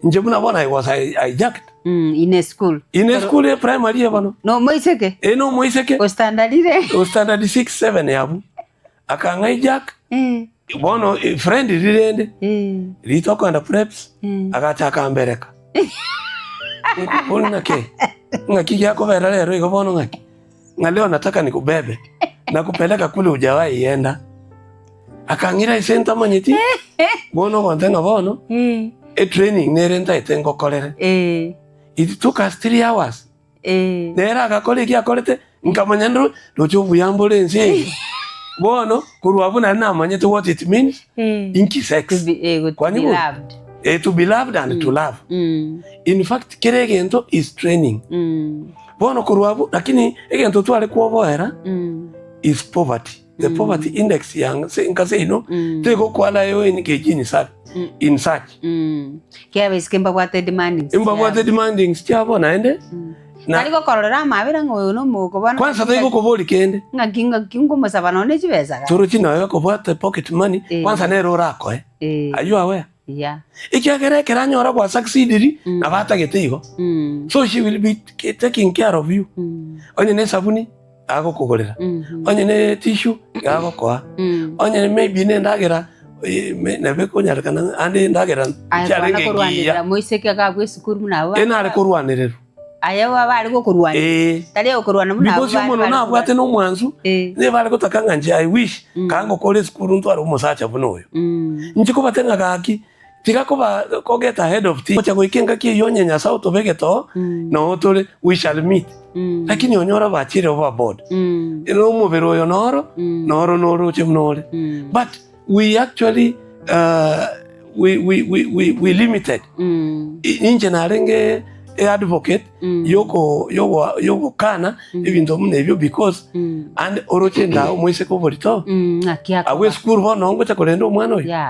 Inche buna bono I was hijacked. In a school. In a school e primary eye bono. Nomoiseke? Ee nomoiseke. O standard ire? O standard 6, 7 abwo. Akang'a hijack. Bono friend rirende, rito okogenda preps, agacha akambereka. Nkobori ng'ake, ng'aki giakobera rero igo bono ng'aki? Ng'a leo nataka nikubebe, nakupeleka kule hujawahi enda. Akang'ira ase ntamanyeti, bono ogonte ng'a bono, etraining nere ntaete ngokorere. It took us 3 hours. Nere agakora eki akorete, nkamanya ndo roche obuya mbore ense eye. Bono, korwa abwo nari namanyete what it means, inki sex. To be, eh, to be Kwanyigure? loved. Eh, to be loved and to love. In fact, kera egento is training. Bono korwa abwo, lakini egento tware kwoboera is poverty. The poverty index ya nka seino tegokwana yo engage in such, in such. Kia abaiseke mbabwate demandings Mbabwate chiabo. demandings chiabo naende na Tari gokororera amabera ng'a oyo nomoko bono kwanza tari gokobori kende. Ng'aki ng'aki nkomosaba nonye ne chibesa gaki. Torochi noyo okobwate pocket money kwanza nere orakoe. Are you aware? Yeah. Ekiagera ekero anyora gwa succeediri nabo atagete igo. So she will be taking care of you. Onye ne esabuni agokogorera, onye ne tissue agokoa, onye maybe ne endagera nabo ekonyarekana ande endagera Aye chiarenge kwana engiya. korwanerera moiseke agakwa esukuru buna abwo Eye nare korwanererwa. Aye bare gokorwania. Ee. Tari okorwana buna abwo Because omonto bare nabwate na omwansu, Eh. nigo bare gotaka ng'a inche I wish kaa ngokora esukuru ntware omosacha buna oyo. Inche kobate ng'a gaki, tiga koba ko get ahead of things, gocha goika engaki eyio onye Nyasae otobegete oo, noo tore, we shall meet. Lakini onyore bachire overboard. Na omobere oyo noro, noro noroche buna ore. But we actually we, we, we, we, we limited. Inche narenge e advocate yoko yoko yogokana ebinto buna ebio because and oroche nda omoiseke oborito Ng'aki agwo akoba. esukuru bono ngocha korenda omwana oyo. Yaya.